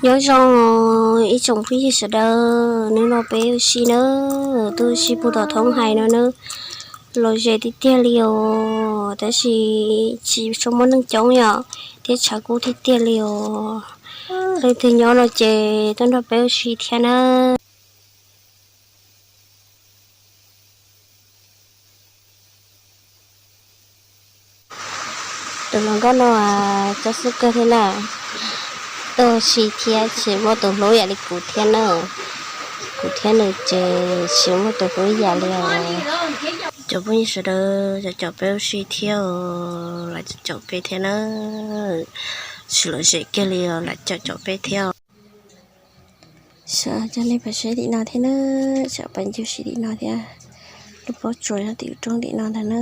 Nyob zoo ib tsoom phooj ywg sawv daws, hnub no peb ua si nawb, tuaj ua si puag tom Thoob Hais no nawb. Lom zem tiag tiag li os, tab sis tsis tshua muaj neeg coob yom, thiab tshav kub tiag tiag li os. Leej twg nyob no ces tuaj nrog peb ua si thiab nawb. Tus hluas nkauj no coj xub kawg thiab na, tuaj ua si thiab tsis muaj tus hlub ib yam li kuv thiab na. Kuv thiab nws ces tsis muaj tus hlub ib yam li os. Cov phooj ywg sawv daws, cov caum peb ua si thiab os, lam caum peb thiab na. Tsis lom zem kiag li os, lam caum caum peb thiab os. Sawv, coj nej pais saib tim no thiab na, sawv pais ncig saib tim no thiab. Lub pob tsuas nyob tim roob tim no ntag na,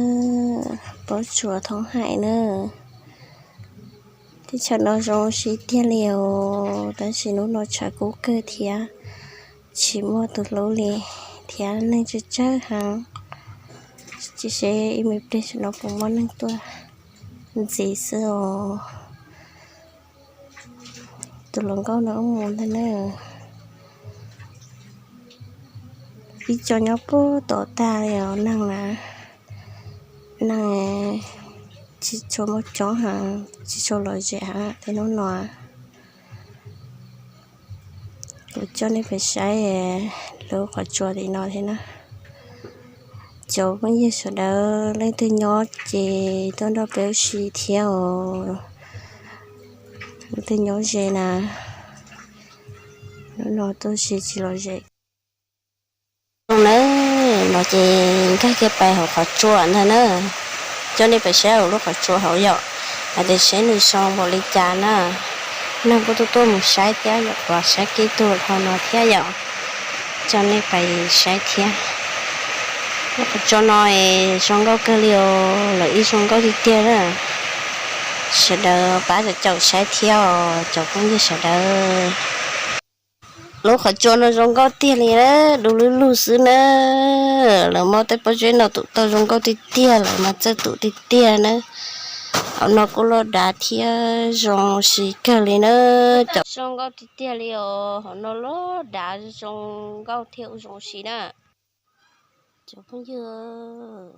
pob tsuas Thoob Hais na. Teb chaws no zoo ua si tiag li os, tab sis hnub no tshav kub kawg thiab tsis muaj tus hlub li, thiab neeg tsawg tsawg heev. Tsis seb ib me pliag tam no puas muaj neeg tuaj ntxiv xwb os. Tus hluas nkauj no wb mus ntag na. Ib co nyob puag tom tag li os, neeg na, neeg tsis tshua muaj coob heev, tsis tshua lom zem heev tej hnub no. Kuv coj nej pais saib lub qhov tsua tim no thiab na. Cov phooj ywg sawv daws, leej twg nyob ces tuaj nrog peb ua si thiab os. Leej twg nyob ze na, hnub no tuaj ua si tsis lom zem. Zoo na, no ces nkag kiag pais hauv qhov tsua ntag na. Coj nej pais saib hauv lub qhov tsua hauv yom, hais tias seb nws zoo npaum li cas na. Neeg kuj tuaj tuaj mus saib thiab yom, los saib kiag tus hauv no thiab yom. Coj nej pais saib thiab. Lub qhov tsua no es zoo nkauj kawg li os, lawv ib zoo nkauj tiag tiag na. Sawv daws pab caum caum saib thiab os cov phooj ywg sawv daws. Lub qhov tsua no zoo nkauj tiag li na, du lug lug xwb na. Lawv muab tej pob zeb no tum tau zoo nkauj tiag tiag, lawv mas txawj tum tiag tiag na. Hauv no kuj loj dav thiab zoo si kawg li na. Cov zoo nkauj tiag tiag li os, hauv no loj dav zoo nkauj thiab ua zoo si na. Cov phooj ywg,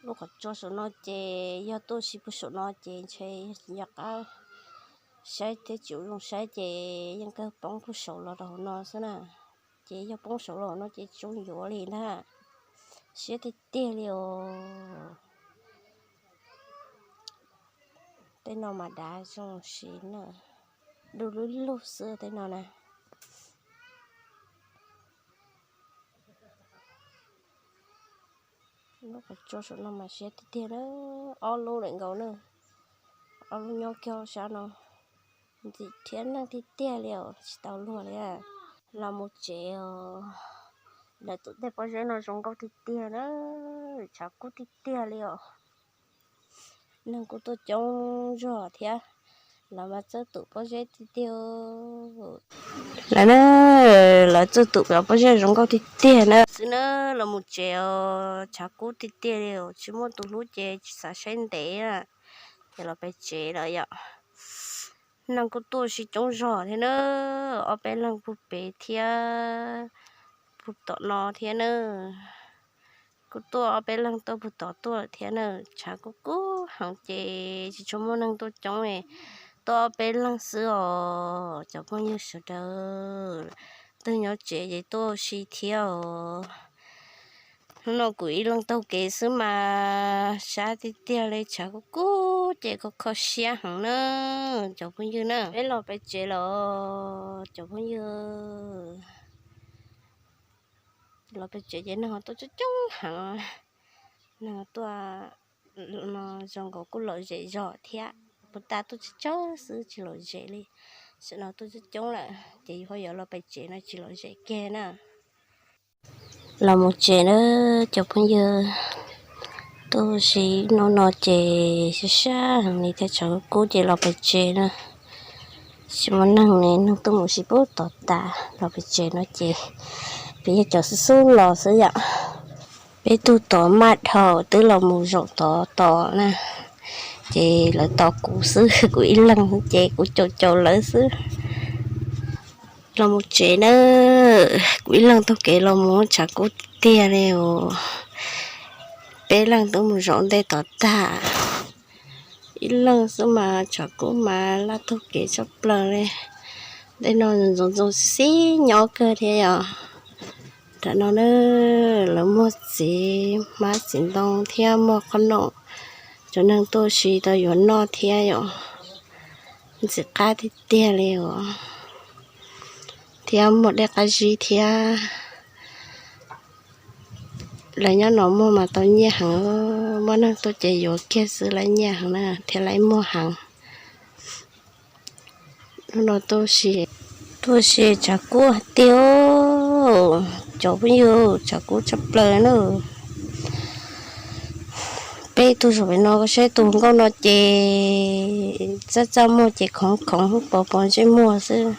lub qhov tsua saum no ces yog tuaj ua si puag saum no ces ntshe yog qab saib thiab tsis ua zoo saib ces yeej kawg poob puag saum los rau hauv no xwb na. Ces yog poob saum los hauv no ces tsis zoo yuav li ntag. Siab tiag tiag li os. Tej no mas dav zoo si na, du lug lug xwb tej no na. Lub qhov tsua saum no mas siab tiag tiag na, ob lub lawm nkaus na, ob lub nyob kiag sab no. Ntxim thiab neeg tiag tiag li os, tsis tau luag li. Los mus tsev os, lawv tum tej pob zeb no zoo nkauj tiag tiag na, tshav kub tiag tiag li os. Neeg kuj tuaj coob zog thiab, lawv mas txawj tum pob zeb tiag tiag. Lawv na, lawv txawj tum cov pob zeb zoo nkauj tiag tiag na. Xwb na, los mus tsev os, tshav kub tiag tiag li os, tsis muaj tus hlub ces tsis xav saib ntev na, ces los pem tsev lawm yom. Neeg kuj tuaj ua si coob zog thiab na, ob peb leeg puag pem thiab puag tom no thiab na. Kuj tuaj ob peb leeg tuaj puag tom tuaj lawm thiab na, tshav kub kub heev ces tsis tshua muaj neeg tuaj coob, tuaj ob peb leeg xwb os cov phooj ywg sawv daws. Twg nyob tsev ces tuaj ua si thiab os. Hnub no kuv ib leeg taug kev xwb mas sab tiag tiag li, tshav kub kub ces kho kho siab heev na cov phooj ywg na. Peb los pem tsev los cov phooj ywg. Los pem tsev ces neeg ho tuaj coob coob heev. Neeg tuaj no zoo nkaus kuj lom zem zog thiab, puag ta tuaj tsawg tsawg xwb tsis lom zem li. Tam sim no tuaj coob coob lawm ces yus ho yuav los pem tsev no tsis lom zem kiag na. Los mus tsev na cov phooj ywg, tuaj ua si hnub no ces sab sab heev li thiab tshav kub kub ces los pem tsev na. Tsis muaj neeg li, neeg tuaj mus ua si puag tom tas, los pem tsev no ces peb yog cov xub xub los xwb yom. Peb tug tod maj dhau twb los mus zaum tod tos na, ces lawv tos kuv xwb, kuv ib leeg ces kuv caum caum lawv xwb. Los mus tsev na, kuv ib leeg taug kev los mus tshav kub tiag tiag li os. Peb leeg twb mus zaum ntej tod tag, ib leeg xwb mas tshav kub mas laj taug kev tshaj plaws li. Tej no ntxoov ntxoo xib nyob kawg thiab yom. Tam no na, lawv muag txiv hmab txiv ntoo thiab muag qhob noom, cov neeg tuaj ua si tau yuav noj thiab yom. Ntxim qab tiag tiag li os, thiab muag dej qab zib thiab. Lawv nyob no muag mas tau nyiaj heev, muaj neeg tuaj ces yuav kiag xwb lawv nyiaj heev na thiab lawv muag heev. Hnub no tuaj ua si tshav kub tiag, cov phooj ywg, tshav kub tshaj plaws na. Peb tus zaum pem no koj saib tus nkauj no ces txaj txaj muag ces khoov khoov pos pos ntsej muag xwb.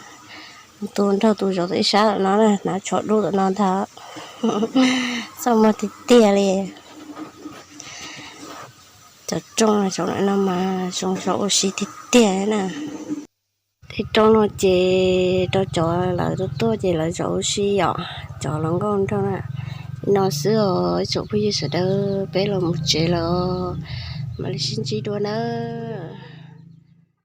Tus nraug tus zaum ib sab no na, hnav tsho dub tom no ntag. Txaj muag tiag tiag li. Cov rooj saum no mas zoo zov ua si tiag tiag na. Tej rooj no ces rau cov lawv tuaj tuaj ces lawv zov ua si yom, cov hluas nkauj nraug na. No xwb os ib tsoom phooj ywg sawv daws, peb los mus tsev lawm, mam li sib ntsib dua nawb.